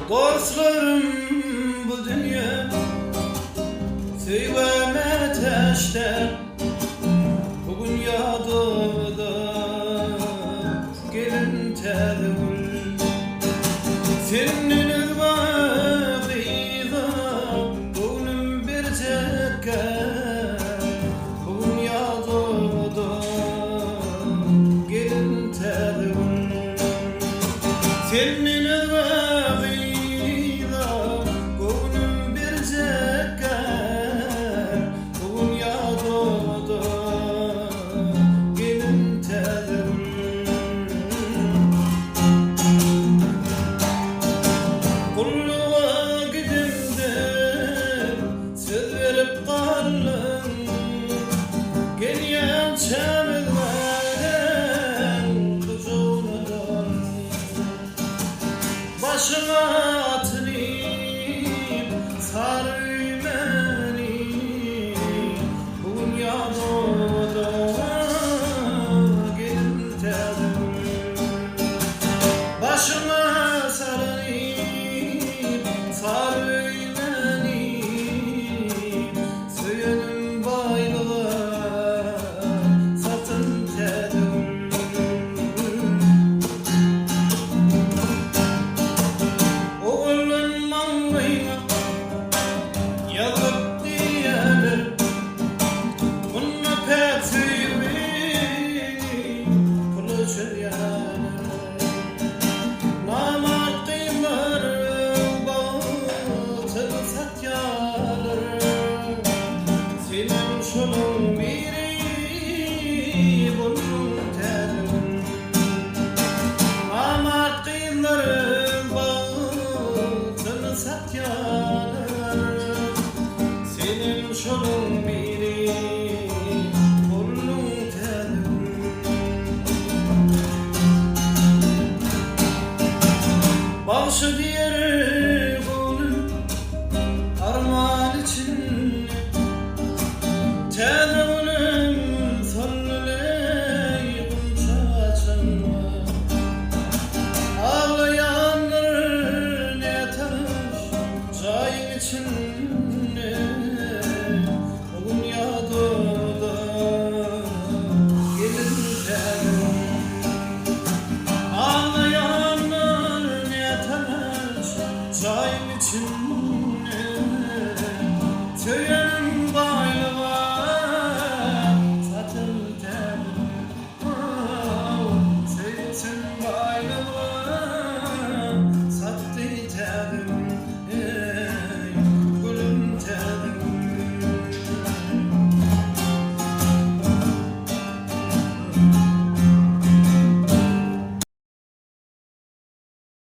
Dostlarym bu dünýe söýgä mätäç däl. Bu gün ýadyňda gelin Täzegül. Senden özge gyza göwnüm berjekkä. Bu gün ýadyňda gelin Täzegül. Senden özge gyza göwnüm berjekkä. Bu gün ýadyňda gelin Täzegül. Gulluga gidemde söz berip galdyň, Gelýänçäm üzmän gujagyna dolduň. Başyňa atynyp sary öýmäni, Bu gün ýadyňda gelin Täzegül. Başyňa sarynyp sary öýmäni, Söýenim baýlyga satyn Täzegül. Oguldan maňlaýyňa ýazyp diýýärler, Munda päk söýgini pula çözýärler. Namart gyzlar bagtyny satýarlar, Senem şolaň biri bolduň Täzegül. Namart gyzlar bagtyny satýarlar, Senem şolaň biri bolduň Täzegül. Bagşy diýer göwnüm arman içinde, Täze gülüm soldy-leý gunça açanda. Aglaýandyr nätanyş jaýyň içinde, Bu gün ýadyňda gelin Täzegül. Aglaýandyr nätanyş jaýyň içinde, Söýen.